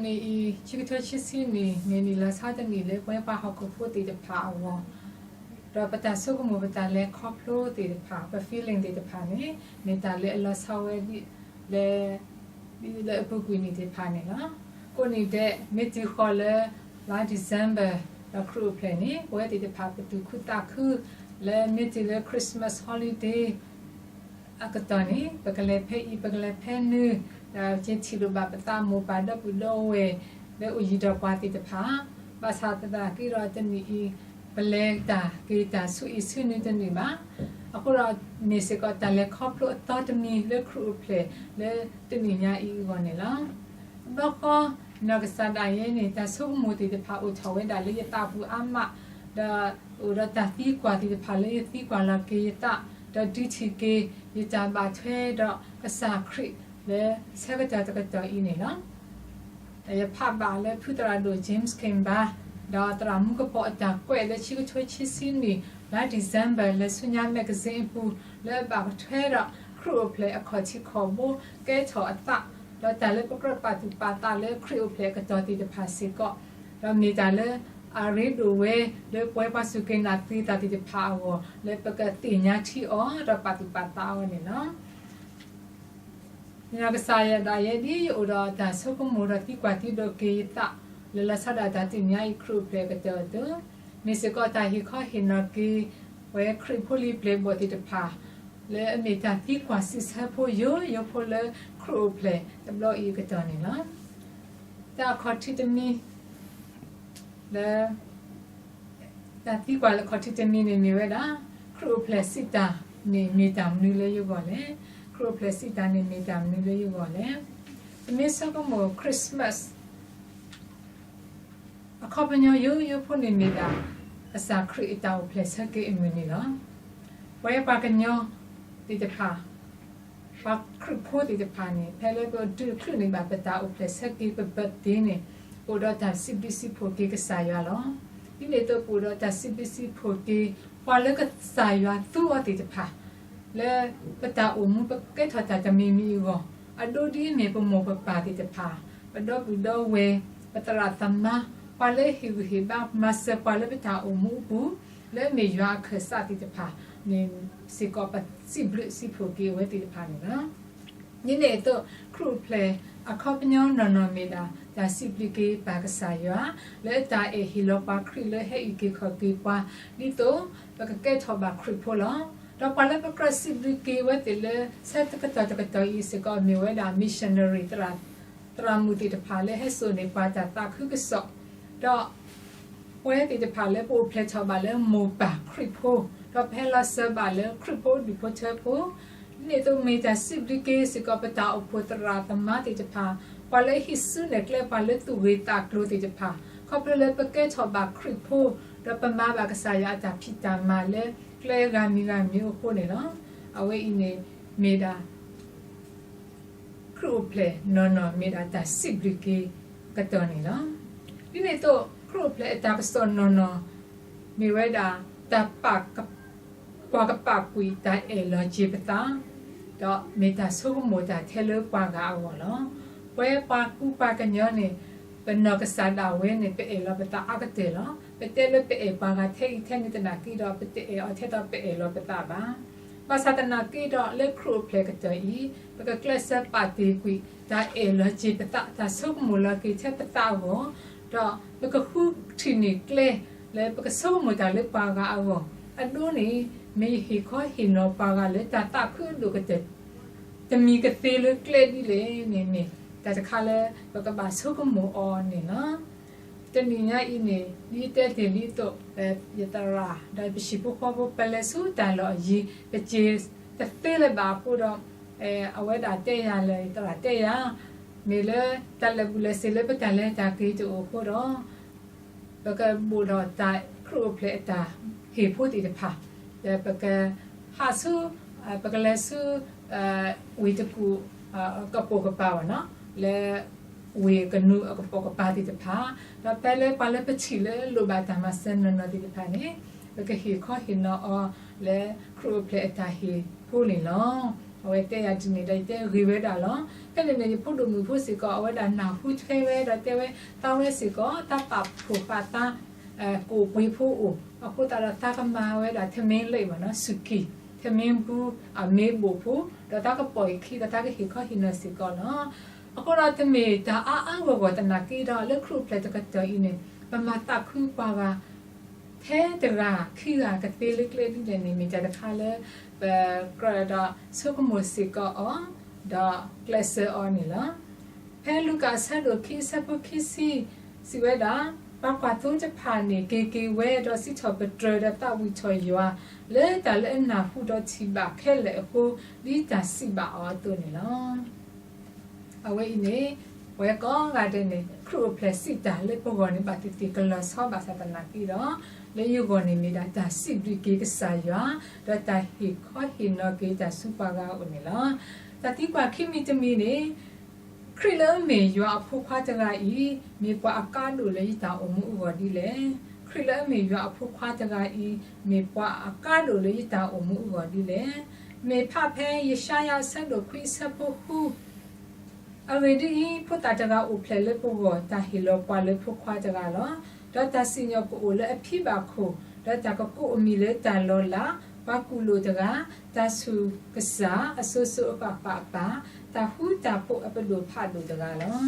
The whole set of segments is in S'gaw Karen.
အံၤ ခံကထိခံဆံနံၣ် မ့ၢ်နံၣ်လီၤဆီတနံၣ်လၢပဝဲပှၤဟီၣ်ခိၣ်ဖိသ့ၣ်တဖၣ်အဂီၢ်, ဒီးပတၢ်ဆိကမိၣ် ပတၢ်လဲၤခီဖျိသ့ၣ်တဖၣ် ပ feeling သ့ၣ်တဖၣ်န့ၣ် မ့ၢ်တၢ်လၢအလီၤဆီဝဲဒ်လဲၣ် လၢအပူၤကွံာ်နံၣ်သ့ၣ်တဖၣ်န့ၣ်လီၤ. ကိးနံၣ်ဒဲး မ့ၢ်တုၤဃီၤလၢ လါ December ဒီးခရံာ်အိၣ်ဖျဲၣ်န့ၣ် ပဝဲသ့ၣ်တဖၣ်ပသူၣ်ခုသးခု လၢမ့ၢ်တုၤလၢ Christmas holiday အကတီၢ်န့ၣ် ပကလဲၤဖဲအံၤ ပကလဲၤဖဲနုၤ, ဒီးက့ၤထံၣ်လိာ်ဘၣ်ပသးမိၢ်ပၢ်ဒီပုၢ်ဒီဝဲၢ် လၢအိၣ်ယံၤဒီးပှၤသ့ၣ်တဖၣ်, ဘၣ်ဆၣ်သနာ်က့ဒီးတနံၣ်အံၤ ပလဲၤတၢ်က့ၤတၢ်ဆူအံၤဆူနုၤတနုာ်ဘၣ်. အဃိဒီး မ့ၢ်စ့ၢ်ကီးတၢ်လဲၤခီဖျိအသီတမံၤလၢခရံာ်အိၣ်ဖျဲၣ်လၢတနံၣ်ညါအံၤအဂီၢ်န့ၣ်လီၤ. တဘျီဃီ နီၢ်ကစၢ်ဒၣ်ယဲန့ၣ် တၢ်ဆိကမိၣ်သ့ၣ်တဖၣ်အိၣ်ထီၣ်ဝဲဒၣ်လၢယသးပူၤအါမး, ဒီးအိၣ်ဒီးတၢ်သံကွၢ်သ့ၣ်တဖၣ်လၢယသံကွၢ်လီၤက့ၤယသး, ဒီးဒုးထံၣ်က့ၤယတၢ်ဘၣ်ထွဲဒီးကစၢ်ခရံာ်လၢဆၢကတီၢ်တကတီၢ်အံၤန့ၣ်လီၤ. ယဖးဘၣ်လၢဖုသရၣ်ဒိၣ် James Kemba ဒီးသရၣ်မူကပိာ်အတၢ်ကွဲးလၢခံကထိခံဆံနံၣ် လါ December လၢဆူညါ magazine အပူၤ လၢအဘၣ်ထွဲဒီးခရံာ်အိၣ်ဖျဲၣ်အခီၣ်ထံးခီၣ်ဘိ ကဲထီၣ်အသး, ဒီးတၢ်လၢပကြၢးပာ်သူၣ်ပာ်သးလၢခရံာ်အိၣ်ဖျဲၣ်အကတီၢ်သ့ၣ်တဖၣ်စ့ၢ်ကီး, ဒီးမ့ၢ်တၢ်လၢအရ့ဒိၣ်ဝဲ လၢပဝဲပှၤစူၢ်က့ၤနာ်သပှၢ်ကတၢၢ်သ့ၣ်တဖၣ်အဂီၢ် လၢပကသ့ၣ်ညါထံအီၤ ဒီးပာ်သူၣ်ပာ်သးအီၤန့ၣ်လီၤ. နီၢ်ကစၢ်ယွၤဒၣ်ယဲဒ်ယအိၣ်ဒီးတၢ်ဆိကမိၣ်ဒီးသံကွၢ်သံဒိးက့ၤယသး လၢလီၤဆီဒၣ်တၢ်တနံၣ်ညါအံၤခရံာ်အိၣ်ဖျဲၣ်အကတီၢ်အသိး, မ့ၢ်စ့ၢ်ကီးတၢ်ဟ့ၣ်ခီဟ့ၣ်နီၤက့ၤ ပဝဲခရံာ်ဖိလံၤပျဲၢ်ဘီၣ်သ့ၣ်တဖၣ် လၢအမ့ၢ်တၢ်သံကွၢ်စံးဆၢဖိယိယိဖိလၢခရံာ်အိၣ်ဖျဲၣ်တဘျီအံၤအကတီၢ်န့ၣ်လီၤ. တၢ်အခီၣ်ထံးတမံၤ လၢ တၢ်သံကွၢ်လၢအခီၣ်ထံးတမံၤန့ၣ်မ့ၢ်ဝဲဒၣ် ခရံာ်အိၣ်ဖျဲၣ်စံးတၢ်န့ၣ်မ့ၢ်တၢ်မနုၤလၢယဂီၢ်လဲၣ်. ခရံာ်အိၣ်ဖျဲၣ်စံးတၢ်န့ၣ်မ့ၢ်တၢ်မနုၤလၢယဂီၢ်လဲၣ်. ပမ့ၢ်ဆိကမိၣ် Christmas အခီပညီယိယိဖိန့ၣ်မ့ၢ်ဒၣ် ကစၢ်ခရံာ်အတၢ်အိၣ်ဖျဲၣ်ဆၢက့ၤအမုၢ်နံၤလီၤ. ပဝဲပှၤကညီသ့ၣ်တဖၣ် ပှၤခရံာ်ဖိသ့ၣ်တဖၣ်န့ၣ် ဖဲလၢပဒုးချုးန့ၢ်ဘၣ်ပတၢ်အိၣ်ဖျဲၣ်ဆၢက့ၤပ birthday န့ၣ် အိၣ်ဒီးတၢ်စံးဘျုးစံးဖှိၣ်က့ၤကစၢ်ယွၤလီၤ. ဒ်န့ၣ်အသိးပအိၣ်ဒီးတၢ်စံးဘျုးစံးဖှိၣ်က့ၤ ပှၤလၢကစၢ်ယွၤသူအီၤသ့ၣ်တဖၣ် လၢပတၢ်အိၣ်မူပကဲထီၣ်တၢ်တမံၤမံၤအဂီၢ်, အဒိဒ်အမ့ၢ်ပမိၢ်ပပၢ်သ့ၣ်တဖၣ်, ပဒီပုၢ်ဒီဝဲၢ်, ပသရၣ်သမါ, ပှၤလၢဟ့ၣ်ဂံၢ်ဟ့ၣ်ဘါမၤစၢၤပှၤလၢပတၢ်အိၣ်မူအပူၤ, လၢအမ့ၢ်ယွၤအခၢၣ်စးသ့ၣ်တဖၣ်န့ၣ် စ့ၢ်ကီးပစံးဘျုးစံးဖှိၣ်က့ၤအဝဲသ့ၣ်တဖၣ်န့ၣ်လီၤ. ဒ်န့ၣ်အသိး ခရံာ်အိၣ်ဖျဲၣ်အခီပညီနီၢ်နီၢ်မ့ၢ်ဒၣ် တၢ်စံးဘျုးက့ၤပၢ်ကစၢ်ယွၤ လၢအတၢ်အဲၣ်ဟ့ၣ်လီၤပှၤခရံာ်လၢဟဲအုၣ်က့ၤခီၣ်က့ၤပှၤ ဒ်သိးပကကဲထီၣ်ဘၣ်ခရံာ်ဖိလီၤ. ဒီးပှၤလၢပကြၢးစံးဘျုးက့ၤဝဲသ့ၣ်လၢဆၢကတီၢ်တကတီၢ်အံၤစ့ၢ်ကီး မ့ၢ်ဝဲဒၣ် missionary သရၣ်မုၣ်သ့ၣ်တဖၣ်လၢဟဲစိာ်န့ၢ်ပှၤတၢ်သးခုကစီၣ်, ဒီးပဝဲသ့ၣ်တဖၣ်လၢပအိၣ်ဖျဲၣ်ထီၣ်ဘၣ်လၢမိၢ်ပၢ်ခရံာ်ဖိ, ဒီးပဟဲလီၤစၢၤဘၣ်လၢခရံာ်ဖိဒူၣ်ဖိထၢဖိ, ဒ်န့ၣ်အသိးမ့ၢ်တၢ်စံးဘျုးက့ၤစ့ၢ်ကီးပတၢ်အိၣ်ဖှိၣ်သရၣ်သမါသ့ၣ်တဖၣ်, ပှၤလၢဟံးစုနဲၣ်ကျဲပှၤလၢသူၣ်ဂ့ၤသးကျိၤသ့ၣ်တဖၣ်, ခီဖျိလၢပကဲထီၣ်ဘၣ်ခရံာ်ဖိ, ဒီးပမၤဘၣ်ကစၢ်ယွၤအတၢ်ဖံးတၢ်မၤလၢကျဲဂၤမံၤဂၤမံၤအဃိန့ၣ်လီၤ. အဝဲအံၤန့ၣ်မ့ၢ်ဒၣ် ခရံာ်အိၣ်ဖျဲၣ်နီၢ်နီၢ်မ့ၢ်ဒၣ်တၢ်စံးဘျုးက့ၤအကတီၢ်န့ၣ်လီၤ. ဒ်န့ၣ်အသိး ခရံာ်အိၣ်ဖျဲၣ်အတၢ်ကစီၣ်နီၢ်နီၢ် မ့ၢ်ဝဲဒၣ် တၢ်ပာ်က ပှၤကပာ်ကွံာ်တၢ်အဲၣ်လီၤက့ၤပသး, ဒီးမ့ၢ်တၢ်ဆိကမိၣ်တၢ်ထဲလၢပှၤဂၤအဂီၢ်လီၤ. ပဝဲပှၤကူပှၤကညီန့ၣ် ပနီၢ်ကစၢ်ဒၣ်ဝဲန့ၣ် ပအဲၣ်လီၤပသးအါကတၢၢ်လီၤ. ပတဲလၢပအဲၣ်ပှၤဂၤထဲအံၤထဲန့ၣ်သနာ်က့ဒီး ပတအဲၣ်အီၤထဲဒီးပအဲၣ်လီၤပသးဘၣ်. ဘၣ်ဆၣ်သနာ်က့ဒီးလၢခရံာ်အိၣ်ဖျဲၣ်ကတၢၢ်အံၤ ပကကျဲးစၢးပာ်တ့ၢ်ကွံာ် တၢ်အဲၣ်လီၤက့ၤပသး တၢ်ဆိကမိၣ်လီၤက့ၤထဲပသးအဂီၢ်, ဒီးပကဃုထံၣ်န့ၢ်ကျဲ လၢပကဆိကမိၣ်တၢ်လၢပှၤဂၤအဂီၢ်, အဒိန့ၣ် မ့ၢ်ယဟ့ၣ်ခီဟ့ၣ်နီၤပှၤဂၤလၢတၢ်သးခုအဒိၣ်ကတၢၢ် တမံၤကသ့လၢကျဲဒ်လဲၣ်န့ၣ်န့ၣ် တၢ်တခါလၢပကဘၣ်ဆိကမိၣ်အီၤန့ၣ်လီၤ. တနံၤညါအံၤန့ၣ် ဒ်ယတဲတ့ၢ်လံအသိး ယသရၣ် ဒီးပဟံၣ်ဖိဃီဖိ ပလဲၤဆူတၢ်လီၢ်အယံၤ ပစ့တသ့လၢၤဘၣ်အဃိဒီး အဝဲဒၣ်တဲယၤလၢ ယသရၣ်တဲယၤ မ့ၢ်လၢတၢ်လၢာ်ဘူၣ်လၢာ်စ့ၤလၢပတၢ်လဲၤတၢ်က့ၤတအိၣ်အဃိဒီး ပကဘိၣ်ထီၣ်တၢ်ခရံာ်အိၣ်ဖျဲၣ်အတၢ်ဟ့ၣ်ဖိသ့ၣ်တဖၣ်, ဒီးပကဟးဆူ ပကလဲၤဆူ ဝ့ၢ်တကူၣ် ကပိာ်ကပၤဘၣ်နီၤ လၢ ဝ့ၢ်ကနူၤအကပိာ်ကပၤသ့ၣ်တဖၣ်, ဒီးဖဲလၢပှၤလၢပထံၣ်လၢလိၣ်ဘၣ်တၢ်မၤစၢၤနီၢ်နီၢ်သ့ၣ်တဖၣ်န့ၣ် ပကဟ့ၣ်ခီဟ့ၣ်နီၤအီၤလၢခရံာ်အိၣ်ဖျဲၣ်အတၢ်ဟ့ၣ်ဖိန့ၣ်လီၤ. အဝဲတဲယၤဒ်န့ၣ်ဒီး ယတဲဂ့ၤဝဲဒၣ်လီၤ. ဖဲန့ၣ်န့ၣ် ယဖိဒိၣ်မုၣ်ဖိစ့ၢ်ကီး အဝဲဒၣ်နၢ်ဟူထွဲဝဲဒီးတဲဝဲ, သးဝဲစ့ၢ်ကီး တၢ်ပာ်ဖှိၣ်ဃာ်သး ကိၣ်ပှ့ၤဖိအိၣ်, အဃိသတးဒီး သးကမၤဝဲဒၣ် ထမင်းလၢဘၣ်နီၤ, စူၢ်ကံၢ်, ထမင်းဘူး, အမ့ၢ်ဘိၣ်ဖိ, ဒီးသးကပိာ်ယခံဒီး သးကဟ့ၣ်ခီဟ့ၣ်နီၤစ့ၢ်ကီးလီၤ. အဃိဒီးတမ့ၢ် တၢ်အါအါဂီၢ်ဂီၢ်သနာ်က့ဒီး လၢခရံာ်အိၣ်ဖျဲၣ်တကတီၢ်အံၤန့ၣ် ပမၤသးခုပှၤဂၤ ထဲတဂၤခံဂၤကသ့လၢကျဲဒ်လဲၣ်န့ၣ် မ့ၢ်တၢ်တခါလၢ ပကြၢးဒီးဆိကမိၣ်စ့ၢ်ကီးအီၤ, ဒီးကျဲးစၢးအီၤန့ၣ်လီၤ. ဖဲလူၤကၣ်အဆၢဒိၣ်ခံအဆၢဖိခံဆံ စံးဝဲဒၣ်, ပှၤကွၢ်သိတဖၣ်န့ၣ် က့ၤက့ၤဝဲဒီးစံးထီၣ်ပတြၢၤဒီးသးဝံၣ်ထီၣ်ယွၤ လၢတၢ်လၢအနၢ်ဟူဒီးထံၣ်ဘၣ်ခဲလၢာ်အဃိ, ဒ်တၢ်စံးဘၣ်အီၤအသိးန့ၣ်လီၤ. အဝဲအံၤန့ၣ် ပဝဲကိးဂၤဒဲးန့ၣ် ခရံာ်အိၣ်ဖျဲၣ်စံးတၢ်လၢပဂီၢ်န့ၣ် ဘၣ်သ့ၣ်သ့ၣ်ကလီၤဆီဘၣ်ဆၣ်သနာ်က့ဒီး, လၢယဂီၢ်န့ၣ်မ့ၢ်ဒၣ်တၢ်စံးဘျုးက့ၤကစၢ်ယွၤ, ဒီးတၢ်ဟ့ၣ်ခီဟ့ၣ်နီၤက့ၤတၢ်ဆူပှၤဂၤအအိၣ်န့ၣ်လီၤ. တၢ်သံကွၢ်ခံမံၤတမံၤန့ၣ်, ခရံာ်လၢအမ့ၢ်ယွၤအဖိခွါတဂၤအံၤ မ့ၢ်ပှၤအကါဒိၣ်လၢယတၢ်အိၣ်မူအဂီၢ်ဒ်လဲၣ်. ခရံာ်လၢအမ့ၢ်ယွၤအဖိခွါတဂၤအံၤ မ့ၢ်ပှၤအကါဒိၣ်လၢယတၢ်အိၣ်မူအဂီၢ်ဒ်လဲၣ်. မ့ၢ်ဖးဖဲယၡါယၤအဆၢဒိၣ်ခွံအဆၢဖိဃု အဂ့ၢ်ဒ်အံၤ, ဖိသၣ်တဂၤအိၣ်ဖျဲၣ်လၢပဂီၢ်, တၢ်ဟ့ၣ်လီၤပှၤလၢဖိခွါတဂၤလီၤ. ဒီးတၢ်စံၣ်ညီၣ်ကအိၣ်လၢအဖံဘၣ်ခိၣ်, ဒီးတၢ်ကကိးအမံၤလၢတၢ်လီၤလး, ပှၤကူၣ်လိာ်တဂၤ, တၢ်ဆူၣ်ကစၢ်, အစိၤစိၤအဃၣ်ဃၣ်အပၢ်, တၢ်ဃူတၢ်ဖိးအပဒိၣ်ဖးဒိၣ်တဂၤလီၤ.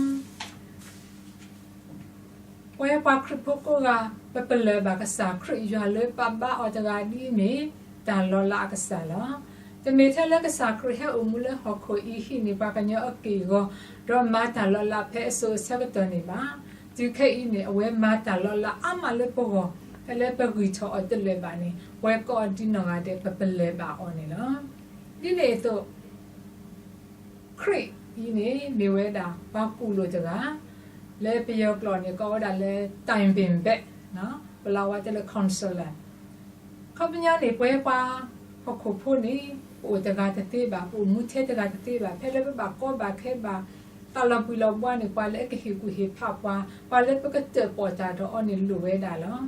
ပဝဲပှၤခရံာ်ဖိကိးဂၤ ပပလၢၢ်ဘၣ်ကစၢ်ခရံာ်ယွၤလၢပဘါအီၤတဂၤဒ်အမ့ၢ် တၢ်လီၤလးအကစၢ်လီၤ. တမ့ၢ်ထဲလၢကစၢ်ခရံာ်ဟဲအိၣ်မူလၢဟီၣ်ခိၣ်အံၤ ဟံးန့ၢ်ပှၤကညီအက့ၢ်အဂီၤ, ဒီးမၤတၢ်လီၤလးဖဲအစိၤအဆၢကတီၢ်န့ၣ်ဘၣ်. တုၤခဲအံၤန့ၣ် အဝဲမၤတၢ်လီၤလးအါမးလၢပဂီၢ်, ဖဲလၢပဂံၢ်ထီၣ်အီၤတလၢာ်ဘၣ်န့ၣ် ပဝဲကိးဒ်နီၢ်ဂၤဒဲး ပပလၢၢ်ဘၣ်အီၤန့ၣ်လီၤ. ဒ်န့ၣ်အသိး ခရံာ်အံၤန့ၣ် မ့ၢ်ဝဲဒၣ်ပှၤကူၣ်လိာ်တဂၤ, လၢပယီၤကျိာ်န့ၣ် ကိးဝဲဒၣ်လၢ တိုင်ပင်ဘက်, ပလၤဝါတဲလၢ counselor. ခီပညီန့ၣ် ပဝဲပှၤဟီၣ်ခိၣ်ဖိန့ၣ် ပအိၣ်တဂၤတသ့ဘၣ်, ပအိၣ်မူထဲတဂၤတသ့ဘၣ်, ဖဲလၢပဘၣ်ကီဘၣ်ခဲဘၣ် သးလီၤဘှံးလီၤဘှါန့ၣ် ပှၤလၢအကဟ့ၣ်ကူၣ်ဟ့ၣ်ဖးပှၤ, ပှၤလၢပကတၢၣ်ပီၣ်တၢ်ဒီးအီၤန့ၣ်လိၣ်ဝဲဒၣ်လီၤ.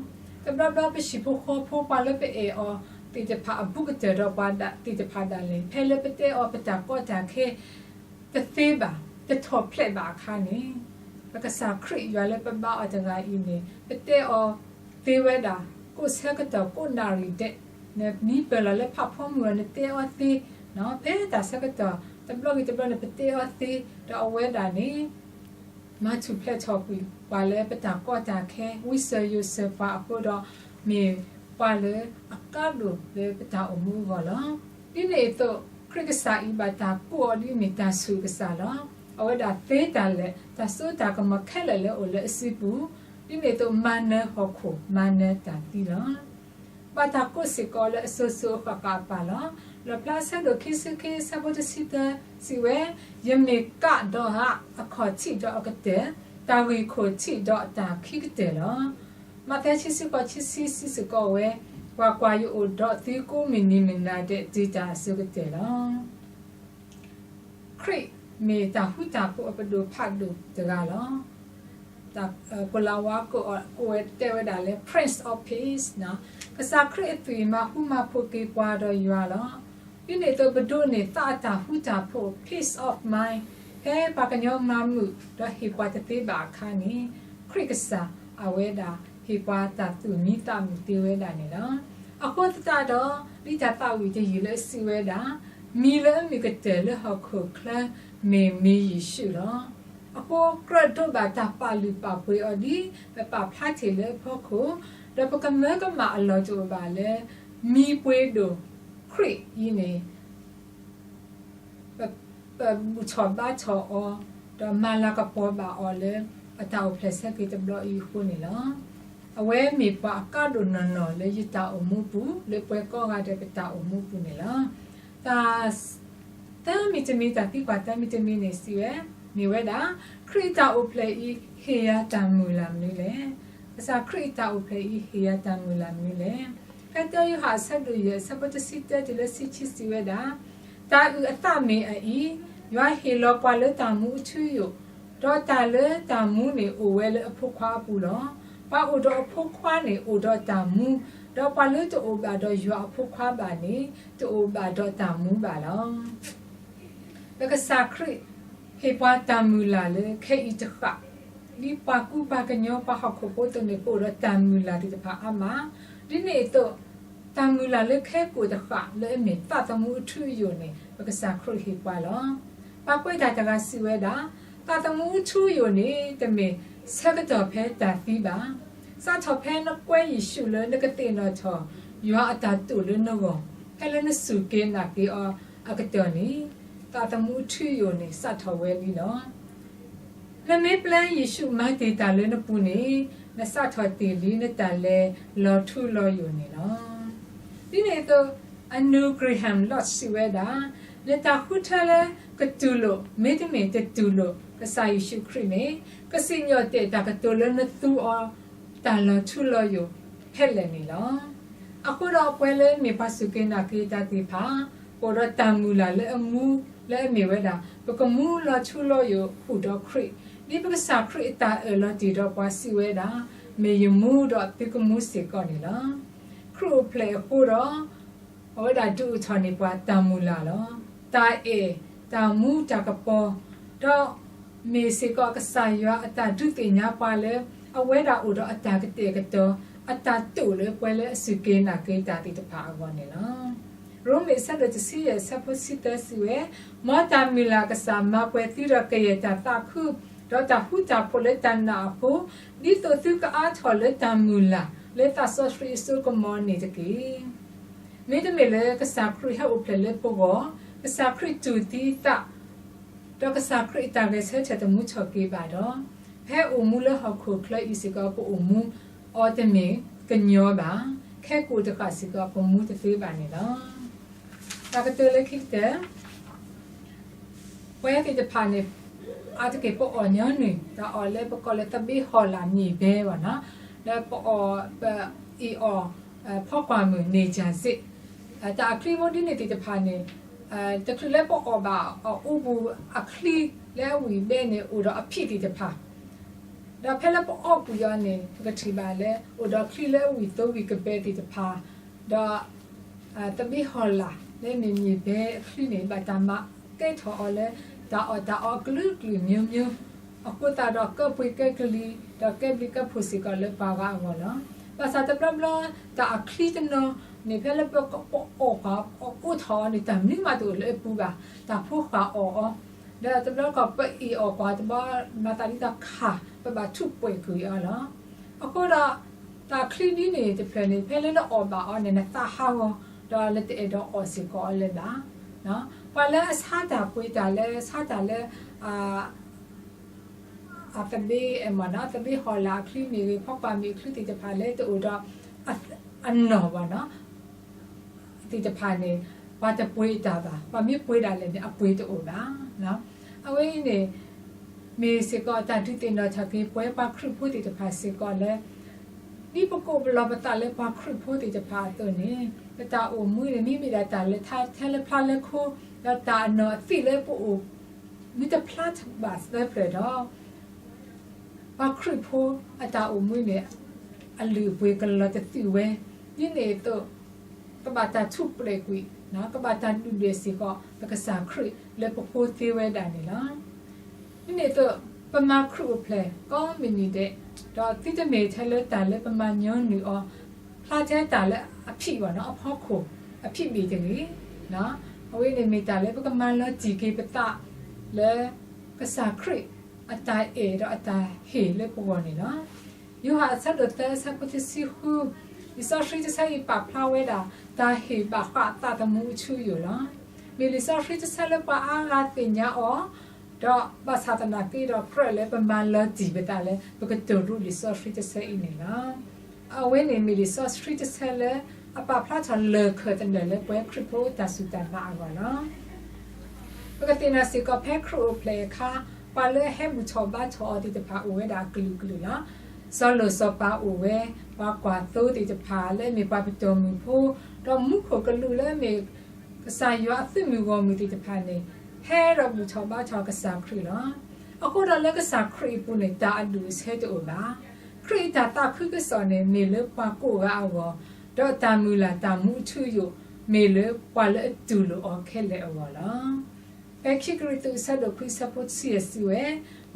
တဘျီဘျီပဟံၣ်ဖိဃီဖိ ပှၤလၢပအဲၣ်အီၤသ့ၣ်တဖၣ်အဘူးကတၢၢ်ဒီးပှၤသ့ၣ်တဖၣ်ဒၣ်လဲာ်, ဖဲလၢပတဲအီၤပတၢ်ကီတၢ်ခဲ တသ့ဘၣ်, တထီၣ်ဖျဲးဘၣ်အခါန့ၣ်, ပကစၢ်ခရံာ်ယွၤလၢပဘါအီၤတဂၤအံၤန့ၣ် ပတဲအီၤသ့ဝဲဒၣ်, ကိးဆၢကတီၢ်ကိးနၣ်ရံၣ်ဒဲး, နမံပၢၢ်လီၤလၢဖးဖီမုၢ်အီၤ နတဲအီၤသ့, ဖဲတၢ်ဆၢကတီၢ်တဘျီဂ့ၤတဘျီန့ၣ် ပတဲအီၤသ့, ဒီးအဝဲဒၣ်န့ၣ် မၤထူၣ်ဖျဲးထီၣ်ကွံာ်ပှၤလၢပတၢ်ကီတၢ်ခဲ, ဝံစၢၤယိၤစၢၤပှၤအဃိဒီး မ့ၢ်ပှၤလၢအကါဒိၣ်လၢပတၢ်အိၣ်မူအဂီၢ်လီၤ. ဒ်န့ၣ်အသိး ခရံာ်ကစၢ်အံၤဘၣ်တၢ်ကိးအီၤဒ်မ့ၢ်တၢ်ဆူၣ်ကစၢ်လီၤ. အဝဲဒၣ်သ့တၢ်လၢာ်, တၢ်စိတၢ်ကမီၤခဲလၢာ်လၢအအိၣ်လၢအစုပူၤ, ဒ်န့ၣ်အသိးမၤနၢၤဟီၣ်ခိၣ် မၤနၢၤတၢ်သံလီၤ. ဘၣ်တၢ်ကိးစ့ၢ်ကီးလၢအစိၤစိၤအဃၣ်ဃၣ်အပၢ်လီၤ. လီၣ်ဖျါအဆၢဒိၣ်ခံဆံခံအဆၢဖိတဆံသၢ စံးဝဲ, ယမ့ၢ်ကးဒီးဧါ, အခီၣ်ထံးဒီးအကတၢၢ်, တၢ်ဂံၢ်ခိၣ်ထံးဒီးတၢ်ခံကတၢၢ်လီၤ. မးသဲခံဆံဃိး ခံဆံ စံးစ့ၢ်ကီးဝဲ, ကွၢ်ကွၢ်, ယအိၣ်ဒီးသုကိးမုၢ်နံၤမုၢ်နၤဒဲး တုၤတၢ်အစိၤကတၢၢ်လီၤ. ခရံာ်မ့ၢ်တၢ်ဃူတၢ်ဖိးအပဒိၣ်ဖးဒိၣ်တဂၤလီၤ. ပလၤဝါကိးဝဲတဲဝဲဒၣ်လၢ Prince of Peace, ကစၢ်ခရံာ်အသွံၣ်မၤဃူမၤဖိးက့ၤပှၤဒီးယွၤလီၤ. ဒ်န့ၣ်အသိးပဒိးန့ၢ်သးအတၢ်ဃူတၢ်ဖိး peace of mind ဖဲပှၤကညီမၤမုာ်ဒီးဟ့ၣ်ပှၤတသ့ဘၣ်အခါန့ၣ်, ခရံာ်ကစၢ်အဝဲဒၣ်ဟ့ၣ်ပှၤတၢ်သူၣ်မံသးမုာ်သ့ဝဲဒၣ်န့ၣ်လီၤ. အဃိသတးဒီး ဒ်တၢ်သးဝံၣ်တယုၢ်လၢအစံးဝဲဒၣ်, မံၤလၢအမုာ်ကတၢၢ်လၢဟီၣ်ခိၣ်ချၢ မ့ၢ်မံၤယ့ၣ်ၡူးလီၤ. အဃိကြၢးဒိးဘၣ်တၢ်ပာ်လုၢ်ပာ်ပှ့ၤအီၤဒ် ပပာ်ဖျါထီၣ်လၢအဖီခိၣ်, ဒီးပကမၢကမၣ်အလီၢ်တအိၣ်ဘၣ်လၢ မံၤပှ့ၤဒိၣ်ခရံာ်အံၤန့ၣ် ပဘူၣ်ထီၣ်ဘါထီၣ်အီၤ, ဒီးမၤလၤကပီၤဘၣ်အီၤလၢ အတၢ်အိၣ်ဖျဲၣ်ဆၢက့ၤတဘျီအံၤအဃိန့ၣ်လီၤ. အဝဲမ့ၢ်ပှၤအကါဒိၣ်နီၢ်နီၢ်လၢယတၢ်အိၣ်မူပူၤ, လၢပှၤကိးဂၤဒဲးပတၢ်အိၣ်မူပူၤန့ၣ်လီၤ. တၢ် သၢမံၤတမံၤ, တၢ်သံကွၢ်သၢမံၤတမံၤန့ၣ်စံးဝဲ, မ့ၢ်ဝဲဒၣ်, ခရံာ်အတၢ်အိၣ်ဖျဲၣ်အံၤ ဟ့ၣ်ယၤတၢ်မုၢ်လၢ်မနုၤလဲၣ်. ကစၢ်ခရံာ်အတၢ်အိၣ်ဖျဲၣ်အံၤ ဟ့ၣ်ယၤတၢ်မုၢ်လၢ်မနုၤလဲၣ်. ဖဲတၢယိၤဟၣ်အဆၢဒိၣ်ယဲၢ် အဆၢဖိတဆံတၢတုၤလၢတဆံခံစံးဝဲဒၣ်, တၢ်အုၣ်အသးမ့ၢ်အအံၤ, ယွၤဟ့ၣ်လီၤပှၤလၢတၢ်မူအထူအယိာ်, ဒီးတၢ်လၢတၢ်မူန့ၣ်အိၣ်ဝဲလၢအဖိခွါအပူၤလီၤ. ပှၤအိၣ်ဒီးအဖိခွါန့ၣ်အိၣ်ဒီးတၢ်မူ, ဒီးပှၤလၢတအိၣ်ဘၣ်ဒီးယွၤအဖိခွါဘၣ်န့ၣ် တအိၣ်ဘၣ်ဒီးတၢ်မူဘၣ်လီၤ. ပကစၢ်ခရံာ်ဟ့ၣ်ပှၤတၢ်မုၢ်လၢ်လၢခဲအံၤတဃၣ်, ဒ်ပှၤကူပှၤကညီပှၤဟီၣ်ခိၣ်ဖိအသိးန့ၣ် ပအိၣ်ဒီးတၢ်မုၢ်လၢ်သ့ၣ်တဖၣ်အါမး, ဒ်န့ၣ်အသိး တၢ်မုၢ်လၢ်လၢခဲကိာ်တဃၣ်လၢအမ့ၢ်သးသမူအထူအယိာ်န့ၣ် ပကစၢ်ခရံာ်ဟ့ၣ်ပှၤလီၤ. ပှၤကွဲးတၢ်တဂၤစံးဝဲဒၣ်, သးသမူအထူအယိာ်န့ၣ် တမ့ၢ်ဆၢကတီၢ်ဖဲတၢ်သံဘၣ်. စးထီၣ်ဖဲနကွဲယ့ၣ်ၡူးလၢနကသ့ၣ်နီၣ်ထီၣ် ယွၤအတၢ်တိာ်လၢနဂီၢ် ဖဲလၢနစူၢ်က့ၤနာ်က့ၤအီၤအကတီၢ်န့ၣ် သးသမူအထူအယိာ်န့ၣ် စးထီၣ်ဝဲလံလီၤ. နမ့ၢ်ပျဲယ့ၣ်ၡူးမၤတ့ၢ်တၢ်လၢနပူၤန့ၣ် နစးထီၣ်တ့ၢ်လံနတၢ်လဲၤလီၤထူလီၤယိာ်န့ၣ်လီၤ. ဒ်န့ၣ်အသိး Andrew Graham Lotz စံးဝဲဒၣ်, နတၢ်ဃုထၢလၢကတူၢ်လိာ် မ့တမ့ၢ်တတူၢ်လိာ်ကစၢ်ယ့ၣ်ၡူးခရံာ်န့ၣ် ကစံၣ်ညီၣ်တဲာ်တၢ်ကတိၤလၢနသူအီၤ တၢ်လီၤထူလီၤယိာ်ဖဲလဲၣ်န့ၣ်လီၤ. အဃိဒီးပဝဲလၢမ့ၢ်ပှၤစူၢ်က့ၤနာ်က့ၤတၢ်သ့ၣ်တဖၣ် အိၣ်ဒီးတၢ်မုၢ်လၢ်လၢအမူလၢအမ့ၢ်ဝဲဒၣ် ပကမူလီၤထူလီၤယိာ်အိၣ်ဒီးခရံာ်, ဒ်ပကစၢ်ခရံာ်အတၢ်အၢၣ်လီၤတ့ၢ်ဒီးပှၤစံးဝဲဒၣ်, မ့ၢ်ယမူဒီးသုကမူစ့ၢ်ကီးန့ၣ်လီၤ. ခရံာ်အိၣ်ဖျဲၣ်အဃိဒီး အဝဲဒၣ်ဒုးအိၣ်ထီၣ်န့ၢ်ပှၤတၢ်မုၢ်လၢ်လီၤ. တၢ်အဲၣ်, တၢ်မူ, တၢ်ကပီၤ, ဒီးမ့ၢ်စ့ၢ်ကီးကစၢ်ယွၤအတၢ်ဒုးသ့ၣ်ညါပှၤလၢ အဝဲဒၣ်အိၣ်ဒီးအတၢ်ကတဲာ်ကတီၤ အတၢ်တိာ်လၢပှၤလၢအစူၢ်က့ၤနာ်က့ၤတၢ်သ့ၣ်တဖၣ်အဂီၢ်န့ၣ်လီၤ. ရိမ့ၤဆၢဒိၣ်တဆံယဲၢ်ဆၢဖိဆံသၢစံးဝဲ, မ်တၢ်မုၢ်လၢ်ကစၢ်မၤပှဲၤသုဒီးကယဲၢ်တၢ်သးခု, ဒီးတၢ်ဃူတၢ်ဖိးလၢတၢ်နာ်အဃိ, ဒ်သိးသုကအါထီၣ်လၢတၢ်မုၢ်လၢ်လၢသးစီဆှံအစိကမီၤန့ၣ်တက့ၢ်. မ့တမ့ၢ်လၢကစၢ်ခရံာ်ဟဲအိၣ်ဖျဲၣ်လၢပဂီၢ်, ကစၢ်ခရံာ်တူၢ်သံသး, ဒီးကစၢ်ခရံာ်အတၢ်ဂဲၤဆၢထၢၣ်တမူထီၣ်က့ၤဘၣ်ဒီး, ဖဲအိၣ်မူလၢဟီၣ်ခိၣ်ချၢအံၤစ့ၢ်ကီး ပအိၣ်မူအီၤတမ့ၢ်ကညီဘၣ်, ခဲကိာ်တဃၣ်စ့ၢ်ကီး ပမူတသ့ဘၣ်န့ၣ်လီၤ. တၢ်ကတိၤလၢခံကတၢၢ် ပဝဲသ့ၣ်တဖၣ်န့ၣ် အါတက့ၢ်ပအီၣ်ညီနုၢ် တၢ်အီၣ်လၢပကိးလၢသဘ့ဟီၣ်လာ်မ့ၢ်ဘဲဘၣ်နီၤ, လၢပအီၣ် ပအ့ၣ်အီၣ် ဖီကွၢ်မုၢ် နေကြာစေ့, တၢ်အချံမိၢ်ဒ်န့ၣ်သ့ၣ်တဖၣ်န့ၣ် တချုးလၢပအီၣ်ဘၣ်အအိၣ်ပူၤအချံလၢအဝံၣ်ဘဲန့ၣ် အိၣ်ဒီးအဖံးသ့ၣ်တဖၣ် ဒီးဖဲလၢပအီၣ်ကွံာ်အီၤန့ၣ် ပကထံၣ်ဘၣ်လၢ အိၣ်ဒီးချံလၢအဝံၣ်သိဝံၣ်ကဘဲသ့ၣ်တဖၣ်, ဒီး သဘ့ဟီၣ်လာ်လၢမ့ၢ်မ့ၢ်ဘဲအချံန့ၣ် ဘၣ်တၢ်မၤကဲထီၣ်အီၤလၢ တၢ်အီၣ်တၢ်အီအကလုာ်ကလုာ်မျိုးမျိုး, အဃိသတးဒီးကဲပှ့ၤကဲကလံၤ ဒီးကဲဘျုးကဲဖှိၣ်စ့ၢ်ကီးလၢပှၤဂၤအဂီၢ်လီၤ. ဘၣ်ဆၣ်တဘျီဘျီ တၢ်အချံတနီၤန့ၣ် ဖဲလၢပကအီၣ်ကွၢ်အီၣ်ထီၣ်အီၤန့ၣ် တၢ်မနုၤမးတအိၣ်လၢအပူၤဘၣ်, တၢ်ဖိဃၢ်အီၣ်အီၤ, ဒီးတဘျီတခီၣ်ပအ့ၣ်အီၣ်ကွၢ်တဘျီ မၤသးဒ်သိးခါ ပဘၣ်ထူးပှဲၤကွံာ်အီၤလီၤ. အဃိဒီး တၢ်ချံဒ်န့ၣ်တဖျၢၣ်န့ၣ် ဖဲလၢနအီၣ်ဘၣ်အီၤန့ၣ် နသးဟးဂီၤ ဒီးနတအဲၣ်ဒိးအီၣ်စ့ၢ်ကီးအီၤလၢၤဘၣ်. ပှၤလၢအဆါတၢ်ပှ့ၤတၢ်လၢ ဆါတၢ်လၢ အသဘ့ အမ့ၢ်နီၤ သဘ့ဟီၣ်လာ်အချံမ့ၢ်ဂ့ၤ ဖီကွၢ်မုၢ်အချံသ့ၣ်တဖၣ်လၢတအိၣ်ဒီး အနီၢ်ဘၣ်နီၤ သ့ၣ်တဖၣ်န့ၣ် ပှၤတပှ့ၤတၢ်ဘၣ်, ပှၤမ့ၢ်ပှ့ၤဒၣ်လဲာ်န့ၣ် အပှ့ၤတအိၣ်ဘၣ်. အဝဲအံၤန့ၣ် မ့ၢ်စ့ၢ်ကီးတၢ်ဒုးသ့ၣ်နီၣ်ထီၣ်က့ၤပဝဲပှၤခရံာ်ဖိသ့ၣ်တဖၣ်စ့ၢ်ကီးလၢ ဒ်ပကိးပလီၢ်ပသးလၢပှၤခရံာ်ဖိသ့ၣ်တဖၣ်အသိးန့ၣ် ပတၢ်အိၣ်မူန့ၣ် မ့မ့ၢ်ဒၣ်တၢ်လၢထါထဲလၢဖျါလၢခိ ဒီးတၢ်အနီၢ်အသံၣ်လၢပအိၣ် မ့ၢ်တဖျါဘၣ်သၢဖျၢၣ်ဒီး ပှၤခရံာ်ဖိအတၢ်အိၣ်မူန့ၣ် အလုၢ်အပှ့ၤကလီၤတသုးဝဲ, ဒ်န့ၣ်အသိး ကဘၣ်တၢ်ထူးပှဲၤကွံာ်, ကဘၣ်တၢ်ဒုၣ်ဒွဲၣ်စ့ၢ်ကီး ပကစၢ်ခရံာ်လၢပဃိသ့ဝဲဒၣ်န့ၣ်လီၤ. ဒ်န့ၣ်အသိး ပမၤခရံာ်အိၣ်ဖျဲၣ်ကိးမုၢ်နံၤဒဲး, ဒီးသုတမ့ၢ်ထဲလၢတၢ်လၢပမၤညီနုၢ်အီၤ ဖျါထဲတၢ်လၢအဖံးဘၣ်နီၤ အဖီခိၣ် အဖံးဘ့ၣ်တဂ့ၤ. အဝဲန့ၣ်မ့ၢ်တၢ်လၢပကမၤလီၤတံၢ်က့ၤပသးလၢ ကစၢ်ခရံာ်အတၢ်အဲၣ်ဒီးအတၢ်ဟ့ၣ်လၢပဂီၢ်န့ၣ်လီၤ. ယိၤဟၣ်အဆၢဒိၣ်သၢအဆၢဖိတဆံဃု, လံာ်စီဆှံတဆၢအံၤပာ်ဖျါဝဲဒၣ် တၢ်ဟ့ၣ်ဘၣ်ဃးသးသမူအထူအယိာ်လီၤ. မ့ၢ်လံာ်စီဆှံတဆၢလၢပှၤအါဂၤသ့ၣ်ညါအီၤ, ဒီးဘၣ်ဆၣ်သနာ်က့ဒီးကြၢးလၢပမၤလီၤတံၢ်ပသးလၢ ပကတိၤရူလံာ်စီဆှံတဆၢအံၤန့ၣ်လီၤ. အဝဲန့ၣ်မ့ၢ်လံာ်စီဆှံတဆၢလၢ အပာ်ဖျါထီၣ်လၢၢ်ခၢၣ်သနၢၣ်လၢပဝဲခရံာ်ဖိတၢ်စူၢ်တၢ်နာ်အဂီၢ်လီၤ. ပကသ့ၣ်နီၣ်စ့ၢ်ကီးဖဲခရံာ်အိၣ်ဖျဲၣ်အခါ ပှၤလၢအဟဲဘူၣ်ထီၣ်ဘါထီၣ်အီၤသ့ၣ်တဖၣ်အိၣ်ဝဲဒၣ်အကလုာ်ကလုာ်လီၤ. စီၤလိၣ်စီၤပၤအိၣ်ဝဲ, ပှၤကွၢ်သိသ့ၣ်တဖၣ်လၢအမ့ၢ်ပှၤပတီၢ်မုၢ်ဖိ, ဒီးမူခိၣ်ကလူးလၢအမ့ၢ် ကစၢ်ယွၤအသုးမုၢ်ဂီၢ်မုၢ်သ့ၣ်တဖၣ်န့ၣ် ဟဲဒီးဘူၣ်ထီၣ်ဘါထီၣ်ကစၢ်ခရံာ်လီၤ. အဃိဒီးလၢကစၢ်ခရံာ်အပူၤန့ၣ် တၢ်အဒူၣ်အဆၢတအိၣ်ဘၣ်. ခရံာ်အတၢ်သးခုကစီၣ်န့ၣ် မ့ၢ်လၢပှၤကိးဂၤအဂီၢ်, ဒီးတၢ်မုၢ်လၢ်တၢ်မူအထူအယိာ် မ့ၢ်လၢပှၤလၢအတူၢ်လိာ်အီၤခဲလၢာ်အဂီၢ်လီၤ. ဖဲခံကရံၣ်သူး အဆၢဒိၣ်ခွံ အဆၢဖိတဆံယဲၢ် စံးဝဲ,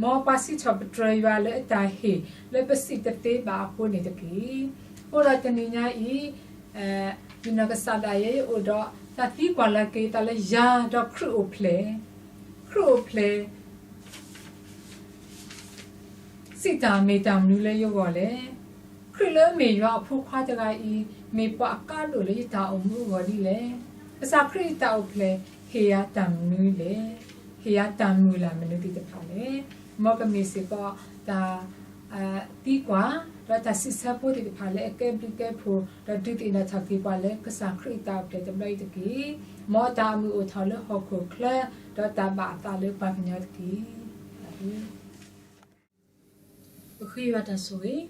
မ်ပှၤစံးထီၣ်ပတြၢၤယွၤလၢအတၢ်ဟ့ၣ် လၢပစံးတသ့ဘၣ်အဃိန့ၣ်တက့ၢ်. အိၣ်ဒီးတနံၤညါအံၤ ယနီၢ်ကစၢ်ဒၣ်ယဲ ယအိၣ်ဒီးတၢ်သံကွၢ်လၢက့ၤသးလၢ ယၤဒီးခရံာ်အိၣ်ဖျဲၣ်, ခရံာ်အိၣ်ဖျဲၣ် စံးတၢ်မ့ၢ်တၢ်မနုၤလၢယဂီၢ်လဲၣ်. ခရံာ်လၢအမ့ၢ်ယွၤအဖိခွါတဂၤအံၤ မ့ၢ်ပှၤအကါဒိၣ်လၢယတၢ်အိၣ်မူအဂီၢ်ဒ်လဲၣ်. ကစၢ်ခရံာ်အတၢ်အိၣ်ဖျဲၣ် ဟ့ၣ်ယၤတၢ်မနုၤလဲၣ်. ဟ့ၣ်ယၤတၢ်မုၢ်လၢ်မနုၤသ့ၣ်တဖၣ်လဲၣ်. မ်ကမ့ၢ်စ့ၢ်ကီးတၢ် သံကွၢ် ဒီးတၢ်စံးဆၢဖိသ့ၣ်တဖၣ်လၢအကဲဘျုးကဲဖှိၣ် ဒီးဒုးသ့ၣ်နီၣ်ထီၣ်က့ၤပှၤလၢကစၢ်ခရံာ်အတၢ်အိၣ်ဖျဲၣ်တဘျီအံၤတက့ၢ်. မ်အတၢ်အမုာ်အိၣ်ထီၣ်လၢဟီၣ်ခိၣ်ချၢ ဒီးတၢ်ဘၣ်အသးလၢပှၤကညီတက့ၢ်. ပဃ့ယွၤတၢ်ဆိၣ်ဂ့ၤ,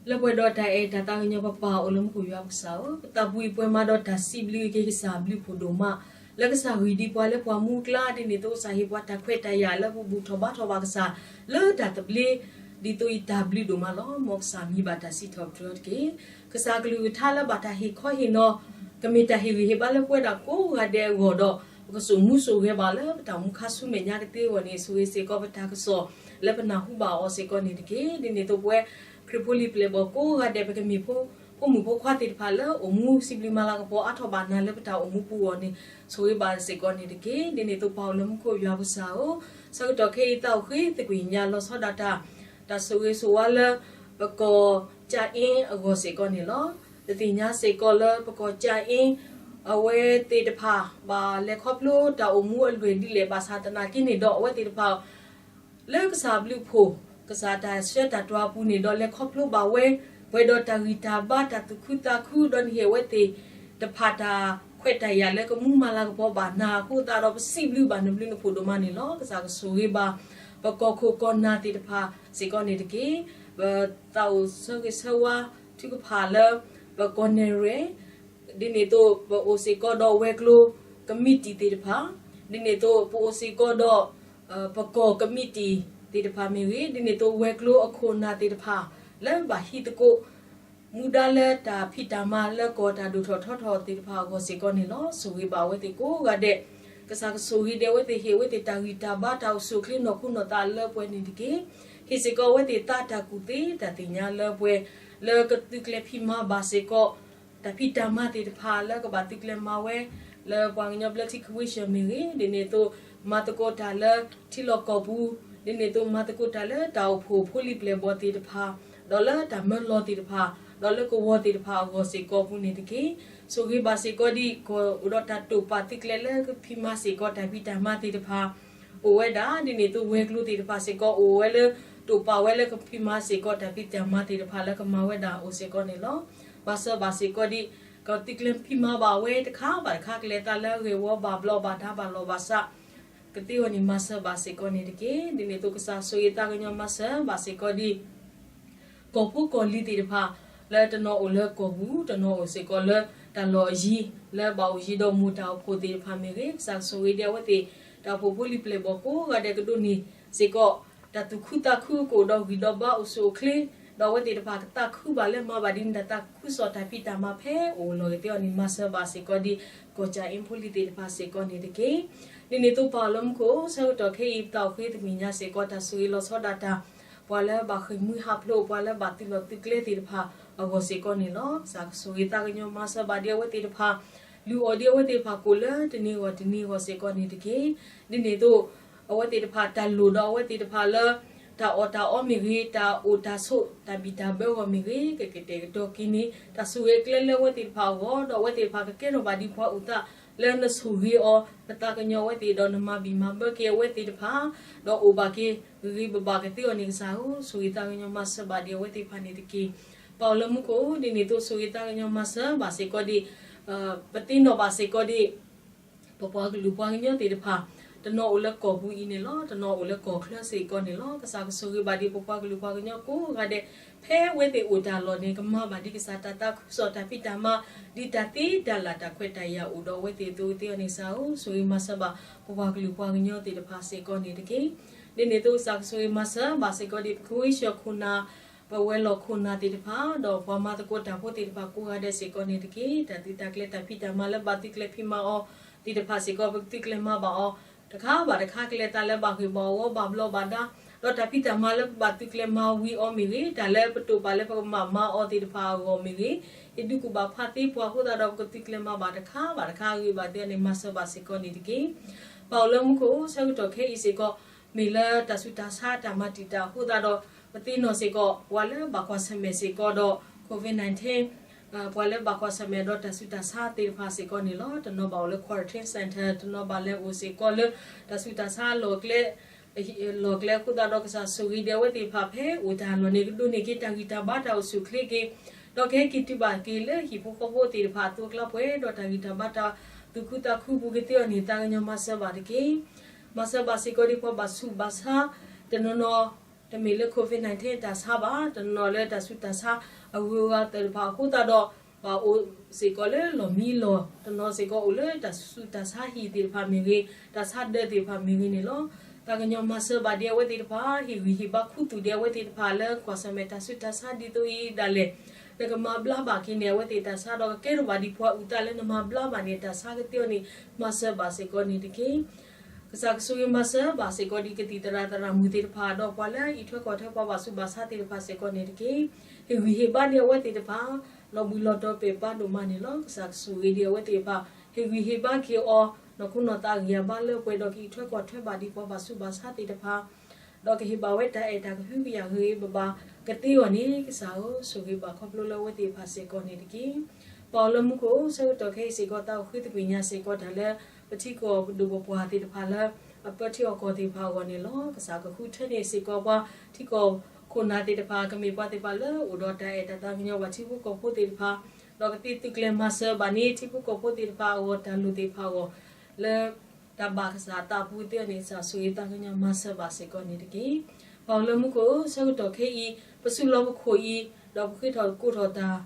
လၢပှဲၤဒီးတၢ်အဲၣ်တၢ်သးကညီၤ ပပၢ်အိၣ်လၢမူခိၣ် ယွၤပကစၢ်ဧၢ, ပသးပှၢ်ပှဲၤမးဒီးတၢ်စံးဘျုးက့ၤကစၢ်ဘျုးဖှိၣ်ဒိၣ်မး, လၢကစၢ်ဂံၢ်ဒံးပှၤလၢပှၤမူအကျါ ဒ်န့ၣ်အသိးကစၢ်ဟ့ၣ်ပှၤတၢ်ခွဲးတၢ်ယာ်လၢပဘူၣ်ထီၣ်ဘါထီၣ်ဘၣ်ကစၢ် လၢတၢ်သဘျ့ ဒ်သိးအံၤတၢ်ဘျုးဒိၣ်မးလီၤ. မ်ကစၢ်မံဘၣ်တၢ်စံးထီၣ်ပတြၢၤတက့ၢ်. ကစၢ်အကလုၢ်ကထါလၢဘၣ်တၢ်ဟ့ၣ်ခီဟ့ၣ်နီၤ ကမ့ၢ်တၢ်ဟ့ၣ်ဂံၢ်ဟ့ၣ်ဘါလၢပဝဲဒၣ်ကိးဂၤဒဲးအဂီၢ်ဒီး ပကစိာ်မူစိာ်ဂဲၤဘၣ်လၢပတၢ်အိၣ်မူခါဆူမဲာ်ညါကသ့အဂီၢ်န့ၣ် ဆိၣ်ဂ့ၤစ့ၢ်ကီးပတၢ်ကစီၣ် လၢပနၢ်ဟူဘၣ်အီၤစ့ၢ်ကီးန့ၣ်တက့ၢ်. ဒ်န့ၣ်အသိးပဝဲ ခရံာ်ဖိလံၤပျဲၢ်ဘီၣ်ကိးဂၤဒဲး ပကမ့ၢ်ဖိမုၣ်ဖိခွါသ့ၣ်တဖၣ်လၢအိၣ်မူစံးဘျုးမၤလၤကပီၤအါထီၣ်ဘၣ်နၤလၢပတၢ်အိၣ်မူပူၤအဂီၢ်န့ၣ် ဆိၣ်ဂ့ၤဘၣ်စ့ၢ်ကီးန့ၣ်တက့ၢ်. ဒ်န့ၣ်အသိးပၢ်အိၣ်လၢမူခိၣ် ယွၤပကစၢ်ဧၢ, ဆၢကတီၢ်ခဲအံၤသးအိၣ်ဃ့သကွံာ်ညါလီၤဆီဒၣ်တၢ် တၢ်ဆိၣ်ဂ့ၤဆိၣ်ဝါလၢ ပကီၢ်ကၠၣ်အ့အဂီၢ်စ့ၢ်ကီးန့ၣ်လီၤ. ပသ့ၣ်ညါစ့ၢ်ကီးလၢပကီၢ်ကၠၣ်အ့ အဝဲသ့ၣ်တဖၣ် ဘၣ်လဲၤခီဖျိတၢ်အိၣ်မူအလွဲၢ်ဒ်လဲၣ်ဘၣ်ဆၣ်သနာ်က့န့ၣ်ဒီး အဝဲသ့ၣ်တဖၣ် လၢကစၢ်ဘျုးဖှိၣ် ကစၢ်တၢ်ဆှၢတၢ်တွၤအပူၤန့ၣ်ဒီး လဲၤခီဖျိဘၣ်ဝဲ ပှဲၤဒီးတၢ်ဂံၢ်တၢ်ဘါတၢ်သူၣ်ခုသးခု ဒီးနဟ့ၣ်အဝဲသ့ၣ်တဖၣ်တၢ်ခွဲးတၢ်ယာ်လၢကမူမၤလၤကပီၤဘၣ်နၤအဃိသတးဒီး ပစံးဘျုးဘၣ်နဘျုးနဖှိၣ်ဒိၣ်မးန့ၣ်လီၤ. ကစၢ်ကဆိၣ်ဂ့ၤဘၣ် ပကီၢ်ခိၣ်ကီၢ်နၢ်သ့ၣ်တဖၣ်စ့ၢ်ကီးန့ၣ်တက့ၢ်. ပသးအိၣ်ဆၢဂ့ၤဆၢဝါထုကဖၣ်လၢ ပကီၢ်နဲၣ်ရွဲၣ် ဒ်န့ၣ်အသိး ပအိၣ်စ့ၢ်ကီးဒီးဝဲၤကျိၤကမံးတံာ်သ့ၣ်တဖၣ်, ဒ်န့ၣ်အသိး ပအိၣ်စ့ၢ်ကီးဒီး ပကီၢ်ကမံးတံာ်သ့ၣ်တဖၣ်မ့ၢ်ဂ့ၤ, ဒ်န့ၣ်အသိးဝဲၤကျိၤအခိၣ်နၢ်သ့ၣ်တဖၣ် လၢဘၣ်ဟံးသကိး မူဒါလၢတၢ်ဖံးတၢ်မၤလၢကီၢ်တၢ်ဒိၣ်ထီၣ်ထီထီၣ်သ့ၣ်တဖၣ်အဂီၢ်စ့ၢ်ကီးန့ၣ်လီၤ. ဆိၣ်ဂ့ၤဘၣ်အဝဲသ့ၣ်ကိးဂၤဒဲး, ကစၢ်ကဆိၣ်ဂ့ၤဒဲးအဝဲသ့ၣ် ဟ့ၣ်အဝဲသ့ၣ်တၢ်ဂံၢ်တၢ်ဘါတၢ်အိၣ်ဆူၣ်အိၣ်ချ့နီၢ်ခိနီၢ်သးလၢပှဲၤန့ၣ်တက့ၢ်. ဟ့ၣ်စ့ၢ်ကီးအဝဲသ့ၣ်သးတၢ်ကူၣ်သ့တၢ်သ့ၣ်ညါလၢပှဲၤ လၢကသုးကျဲၤဖံးမၤဘၣ်စ့ၢ်ကီး တၢ်ဖံးတၢ်မၤသ့ၣ်တဖၣ်လၢကဘၣ်သုးကျဲၤမၤဝဲ လၢပှၤကညီဘျၢထံခဝ့ၡၢၣ်မ့ၢ်ဂ့ၤ, ဒ်န့ၣ်အသိး မၤသကိးတၢ်လၢထံလီၢ်ကီၢ်ပူၤ, ဒ်န့ၣ်အသိးမၤသကိးတၢ်လၢတၢ်အိၣ်ဖှိၣ်ဖိလံၤပျဲၢ်ဘီၣ်သ့ၣ်တဖၣ်, ဒီးလၢတၢ်မၢလီၤသ့ၣ်တဖၣ်, ဒီးလၢကဝီၤသ့ၣ်တဖၣ်အဂီၢ်စ့ၢ်ကီးပူၤန့ၣ်တက့ၢ်. ဆိၣ်ဂ့ၤဘၣ်စ့ၢ်ကီးဒ်ကီၢ်အိၣ်ဒီးတၢ်တိာ်ပာ်သုးကျဲၤလၢကဖံးမၤစ့ၢ်ကီး တၢ်ဖံးတၢ်မၤသ့ၣ်တဖၣ် အိၣ်ဝဲဒၣ်, ဒ်န့ၣ်အသိးဝဲၤကျိၤသ့ၣ်တဖၣ်စ့ၢ်ကီး အိၣ်ဝဲလၢ တိာ်ပာ်ဝဲလၢကဖံးမၤစ့ၢ်ကီး တၢ်ဖံးတၢ်မၤသ့ၣ်တဖၣ်လၢကမၤဝဲဒၣ်အိၣ်စ့ၢ်ကီးန့ၣ်လီၤ. မၤစၢၤဘၣ်စ့ၢ်ကီးဒ် ကသုးကျဲၤဖံးမၤဘၣ်ဝဲတခါဘၣ်တခါ ကလဲၤသးလၢအဂ့ၢ်ဝီဘၣ်ဘျီဘၣ်ဒါဘၣ်လီၢ်ဘၣ်စး ကသ့အဂီၢ်န့ၣ် မၤစၢၤဘၣ်စ့ၢ်ကီးန့ၣ်တက့ၢ်. ဒ်န့ၣ်အသိးကစၢ်ဆိၣ်ဂ့ၤသးကညီၤမၤစၢၤဘၣ်စ့ၢ်ကီးဒ် ကီၢ်ဖိကီၢ်လံၤသ့ၣ်တဖၣ် လၢတနီၤအိၣ်လၢကီၢ်ပူၤ, တနီၤအိၣ်စ့ၢ်ကီးလၢတၢ်လီၢ်အယံၤ လၢဘၣ်အိၣ်ယံၤဒီးမိၢ်တၢ်အိၣ်ဖှိၣ်သ့ၣ်တဖၣ်မ့ၢ်ဂ့ၤ, ကစၢ်ကဆိၣ်ဂ့ၤဒဲးအဝဲသ့ၣ် တၢ်အိၣ်ဖှိၣ်ဖိလံၤပျဲၢ်ဘီၣ်ကိးဂၤဒဲးကဒိးန့ၢ်စ့ၢ်ကီး တၢ်သူၣ်ခုသးခုကအိၣ်ဒီးဂံၢ်ဒီးဘါအိၣ်ဆူၣ်အိၣ်ချ့, ဒီးအဝဲသ့ၣ်တဖၣ်ကသးခုဘၣ်လၢမၤဘၣ်ဒ်န့ၣ် တၢ်သးခုကစီၣ်တၢ်ဖံးတၢ်မၤဖဲအိၣ်လီၤကသ့အီၤန့ၣ် မၤစၢၤဘၣ်စ့ၢ်ကီးဒ် ကီၢ်ကၠၣ်အ့ဖိလံၤသ့ၣ်တဖၣ်စ့ၢ်ကီးန့ၣ်တက့ၢ်. ဒ်န့ၣ်အသိးပၢ်အိၣ်လၢမူခိၣ် ဆၢကတီၢ်ခဲအံၤ ပသးအိၣ်ဃ့သကွံာ်ညါစ့ၢ်ကီး တၢ်ဆိၣ်ဂ့ၤလီၤဆီဒၣ်တၢ် ပှၤလၢဘၣ်ဃ့ၢ်မှံဟးဖျိး ပှၤလၢဘၣ်သုးလီၢ်သုးကျဲသ့ၣ်တဖၣ်အဂီၢ်စ့ၢ်ကီးန့ၣ်လီၤ. ကစၢ်ကဆိၣ်ဂ့ၤသးကညီၤမၤစၢၤဘၣ်ဒ်အဝဲသ့ၣ်တဖၣ် လုၢ်အီၣ်ဒ်အဝဲသ့ၣ်တဖၣ်ကိၣ်လၢတနံၤဂီၢ်တနံၤဂီၢ်စ့ၢ်ကီးန့ၣ်တက့ၢ်. ဒ်န့ၣ်အသိး အဝဲသ့ၣ်တဖၣ်တၢ်လိၣ်ဒီးအဝဲသ့ၣ်တဖၣ်လၢ တၢ်အီၣ်တၢ်အီမ့ၢ်ဂ့ၤ, တၢ်အိၣ်တၢ်ဆိး တၢ်ဘံၣ်တၢ်ဘၢအဂီၢ်မ့ၢ်ဂ့ၤ, ကကတဲာ်ကတီၤက့ၤန့ၣ် တၢ်ဆိၣ်ဂ့ၤအကျဲလၢအဝဲသ့ၣ်တဖၣ်အဂီၢ်, ဒီးအဝဲသ့ၣ်တဖၣ်ကကဲထီၣ်ဘၣ်ဒ်ပှၤအုၣ်သး လၢနဆိၣ်ဂ့ၤအီၤ နသးကညီၤအဝဲသ့ၣ် ဒီးနမၤဘံၣ်မၤဘၢက့ၤအဝဲသ့ၣ်တဖၣ်, ဒီးအိၣ်ဘၣ်က့ၤဂ့ၤဂ့ၤဘၣ်ဘၣ်ကသ့အီၤန့ၣ် ကစၢ်ဧၢ, ဆိၣ်ဂ့ၤသးကညီၤမၤစၢၤဘၣ်ဒ်အဝဲသ့ၣ်တဖၣ်န့ၣ်တက့ၢ်. ပၢ်အိၣ်လၢမူခိၣ် ဒ်န့ၣ်အသိးဆိၣ်ဂ့ၤသးကညီၤမၤစၢၤဘၣ်စ့ၢ်ကီးဒ် ပသ့ၣ်နီၣ်ဘၣ်စ့ၢ်ကီးဒ် ပပှၤကလုာ်ပှၤကညီသ့ၣ်တဖၣ် တနီၤအိၣ်လၢကီၢ်ပူၤအံၤန့ၣ်လီၤ. တနီၤအိၣ်လၢကီၢ်ချၢစ့ၢ်ကီးန့ၣ်လီၤ. ကစၢ်ကဆိၣ်ဂ့ၤဘၣ်ဒ်ပပှၤကလုာ်ပှၤကညီကိးဂၤဒဲး ဖဲအဝဲသ့ၣ်အိၣ်တၢ်လီၢ်န့ၣ် ကမၤဘၣ်ဒ်ကစၢ်တၢ်သးခုကစီၣ်တၢ်ဖံးတၢ်မၤ ဒ်တၢ်သ့တၢ်လၢ်တၢ်ခွဲးတၢ်ယာ်အိၣ်ဒီးအဝဲသ့ၣ်အသိးကသ့အီၤန့ၣ် ကစၢ်ဧၢ, ဆိၣ်ဂ့ၤမၤစၢၤဘၣ် ပပှၤကလုာ်ပှၤကညီသ့ၣ်တဖၣ်စ့ၢ်ကီးန့ၣ်တက့ၢ်. ဒ်န့ၣ်အသိးကစၢ်ကဆိၣ်ဂ့ၤမၤစၢၤဘၣ်စ့ၢ်ကီးဒ် ပကဝ့ၢ်ဆှၢခိၣ်နၢ် ပဝဲၤလီၢ်ခိၣ်နၢ်သ့ၣ်တဖၣ် ဒီးပှၤမၤသကိးတၢ်ဖိသ့ၣ်တဖၣ်ကိးဂၤဒဲးစ့ၢ်ကီးန့ၣ်တက့ၢ်. တၢ်သုးတၢ်ကျဲၤတၢ်ဖံးတၢ်မၤလၢဘၣ်သုးကျဲၤဖံးမၤအီၤသ့ၣ်တဖၣ်စ့ၢ်ကီး ပကသုးကျဲၤမၤဘၣ်အီၤ တခါဘၣ်တခါ ကလဲၤသးလၢဘၣ်ဂ့ၢ်ဘၣ်ဝီဘၣ်ဘျီးဘၣ်ဒါ, ဒီးတၢ်ဖံးတၢ်မၤလၢပဘၣ်သုးကျဲၤမၤဝံၤအီၤမ့ၢ်ဂ့ၤ, တၢ်လၢပတိာ်ပာ်လၢပကဘၣ်မၤအီၤသ့ၣ်တဖၣ်အဂီၢ်မ့ၢ်ဂ့ၤ, ယဒုးကူၣ်ဘၣ်ဖးသ့ပှၤအဃိသတးဒီး ပကသုးကျဲၤမၤဘၣ်တခါဘၣ်တခါ ဂ့ၤဘၣ်သ့န့ၣ် မၤစၢၤဘၣ်စ့ၢ်ကီးန့ၣ်တက့ၢ်. ပအိၣ်လၢမူခိၣ်ဆၢကတီၢ်ခဲအံၤစ့ၢ်ကီး မ့ၢ်လၢတၢ်ဆူးတၢ်ဆါတၢ်မၤတံာ်တာ်အဃိသတးဒီး ပသ့ၣ်နီၣ်စ့ၢ်ကီး ပှၤလၢဘၣ်ကွၢ်ဆၢၣ်မဲာ်စ့ၢ်ကီးဒီး COVID nineteen ပှၤလၢဘၣ်ကွၢ်ဆၢၣ်မဲာ်ဒီးတၢ်ဆူးတၢ်ဆါသ့ၣ်တဖၣ်စ့ၢ်ကီးန့ၣ်လီၤ. တနီၤဘၣ်အိၣ်လၢ quarantine center, တနီၤဘၣ်လဲၤအိၣ်စ့ၢ်ကီးလၢ တၢ်ဆူးတၢ်ဆါလီၢ်ကျဲ လီၢ်ကျဲအဃိသတးဒီး ကစၢ်ဆိၣ်ဂ့ၤဒံးအဝဲသ့ၣ်တဖၣ် ဖဲအိၣ်တၢ်လီၢ်န့ၣ် ကဒိးန့ၢ်က့ၤတၢ်ဂံၢ်တၢ်ဘါတၢ်အိၣ်ဆူၣ်အိၣ်ချ့က့ၤ, ဒီးကဟဲက့ၤတုၤဘၣ်က့ၤလၢဟံၣ်ဖိဃီဖိသ့ၣ်တဖၣ်အသိးအကျါပှဲၤဒီးတၢ်ဂံၢ်တၢ်ဘါတၢ်သူၣ်ခုသးခုပူၤကသ့အီၤန့ၣ် သးကညီၤမၤစၢၤဘၣ်တက့ၢ်. မၤစၢၤဘၣ်စ့ၢ်ကီးဒ်ပှၤဘၣ်ဆူးဘၣ်ဆါ တနီၤနီၤ တမ့ၢ်လၢ COVID nineteen တၢ်ဆါဘၣ်, တနီၤလၢတၢ်ဆူးတၢ်ဆါအဂုၤအဂၤသ့ၣ်တဖၣ်အဃိသတးဒီး ဘၣ်အိၣ်စ့ၢ်ကီးလၢလီၢ်မံလီၢ်, တနီၤစ့ၢ်ကီးအိၣ်လၢတၢ်ဆူးတၢ်ဆါဟံၣ်သ့ၣ်တဖၣ်မ့ၢ်ဂ့ၤ, တၢ်ဆါဒၢးသ့ၣ်တဖၣ်မ့ၢ်ဂ့ၤန့ၣ်လီၤ. သးကညီၤမၤစၢၤဘၣ်ဒံးအဝဲသ့ၣ်တဖၣ်, ဟ့ၣ်ဂံၢ်ဟ့ၣ်ဘါခူသူၣ်ဒံးအဝဲသ့ၣ်တဖၣ်လၢကွၢ်ဆၢၣ်မဲာ်တၢ်ဆူးတၢ်ဆါဒ်သိးအံၤဒၣ်လဲာ်, နကမၤဘျါဘၣ်က့ၤန့ၣ် အဝဲသ့ၣ်တၢ်ဆါဒီးကကဲထီၣ်ဘၣ်ဒံးပှၤအုၣ်သးလၢနမၤဘျါဘၣ်န့ၣ် တၢ်ဆါကသ့အီၤန့ၣ် မၤစၢၤဘၣ်စ့ၢ်ကီးန့ၣ်တက့ၢ်. ကစၢ်ကဆိၣ်ဂ့ၤမၤစၢၤဘၣ်စ့ၢ်ကီးဒံးကသံၣ်သရၣ်သရၣ်မုၣ်သ့ၣ်တဖၣ် ဒီးပှၤလၢအအံးထွဲကွၢ်ထွဲပှၤဘၣ်ဆူးဘၣ်ဆါသ့ၣ်တဖၣ်စ့ၢ်ကီးန့ၣ်တက့ၢ်. ဟ့ၣ်ဂံၢ်ဟ့ၣ်ဘါဒံးအဝဲသ့ၣ်တဖၣ် လီၤဘှံးလီၤတီၤပဲာ်ပာ်ဒိၣ်မးန့ၣ်လီၤ. ကစၢ်ကဆိၣ်ဂ့ၤဒံးအဝဲသ့ၣ်တဖၣ်, ဟ့ၣ်ဂံၢ်ဟ့ၣ်ဘါက့ၤအီၤ, နီၢ်ခိနီၢ်သးဂံၢ်အဘါလၢပှဲၤဒီးကအံးထွဲကွၢ်ထွဲဘၣ်ဒံးပှၤဘၣ်ဆူးဘၣ်ဆါသ့ၣ်တဖၣ် ဒီးကဟ့ၣ်ဘၣ်ဝဲတၢ်အဲၣ်တၢ်ကဟုကယာ်ဂ့ၤဂ့ၤဘၣ်ဘၣ်ကသ့အီၤန့ၣ် ကစၢ်ဧၢ, ဆိၣ်ဂ့ၤဘၣ်ခီဖျိလၢအဝဲသ့ၣ်တဖၣ်စ့ၢ်ကီးန့ၣ်တက့ၢ်. ပအိၣ်လၢမူခိၣ်ဆၢကတီၢ်ခဲအံၤစ့ၢ်ကီး သးအိၣ်ဃ့သကွံာ်ညါစ့ၢ်ကီးတၢ်လၢ ပထံကီၢ်ပဒိၣ်ပပှၢ်သ့ၣ်တဖၣ်လၢ အပၢထံအီၣ်ကီၢ်သ့ၣ်တဖၣ်အဂီၢ်န့ၣ်လီၤ. ကစၢ်ကဃုထၢန့ၢ်စ့ၢ်ကီးပှၤထံကီၢ်ခိၣ်နၢ်သ့ၣ်တဖၣ် ကမ့ၢ်ပှၤသ့ၣ်တဖၣ်လၢအိၣ်ဒီးတၢ်အဲၣ်တၢ်သးကညီၤဘၣ်ထံဖိကီၢ်ဖိသ့ၣ်တဖၣ်, ဒီးကသ့သုးကျဲၤမၤစၢၤဘၣ်န့ၢ်ထံဖိကီၢ်ဖိသ့ၣ်တဖၣ်အဂီၢ် တၢ်လိၣ်သ့ၣ်တဖၣ်အဂီၢ် လၢ တၢ်ဘၣ်ကစၢ်အသးအပူၤသ့ၣ်အီၤန့ၣ် ကစၢ်ဆိၣ်ဂ့ၤသးကညီၤမၤစၢၤဘၣ်စ့ၢ်ကီးန့ၣ်တက့ၢ်. ပအိၣ်လၢမူခိၣ်ဆၢကတီၢ်ခဲအံၤ ပစုလီၢ်ပခိၣ်အံၤ ဒီးပဃ့ထီၣ်သကိးထီၣ်တၢ်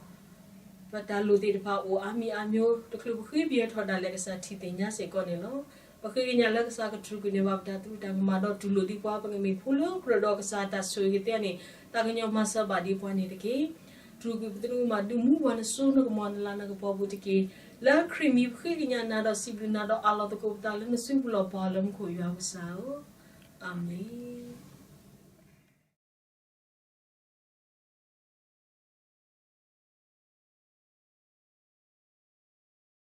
ပတၢ်လိၣ်သ့ၣ်တဖၣ်အိၣ်အါမံၤအါမျိၤ တချုးပဃ့ပယီၤထီၣ်ဒၣ်လဲာ် ကစၢ်ထံၣ်သ့ၣ်ညါစ့ၢ်ကီးန့ၣ်လီၤ. ပဃ့ကညးလၢကစၢ်ကတြူာ်ကွံာ်န့ၢ်ဘၣ်ပတၢ်သရူးတၢ်ကမၣ် ဒီးတူၢ်လိာ်ဒံးပှၤပကမ့ၢ်ဖိလၢပျၢၤဒီးကစၢ်တၢ်ဆိၣ်ဂ့ၤကသ့အီၤန့ၣ် သးကညီၤမၤစၢၤဘၣ်ဒံးပှၤန့ၣ်တက့ၢ်. တြူာ်ကွံာ်ပသရူးကမၣ် ဒုးမူပှၤနစိနကမီၤနလၤနကပီၤပူၤတက့ၢ်. လၢခရံာ်မံၤပဃ့ကညးနၤဒီးစံးဘျုးနၤဒီးအးလီၤသကိးပသးလၢနစုပူၤလီၤ ပှၤလၢမူခိၣ်ယွၤကစၢ်ဧၢ, အၤမ့ၣ်.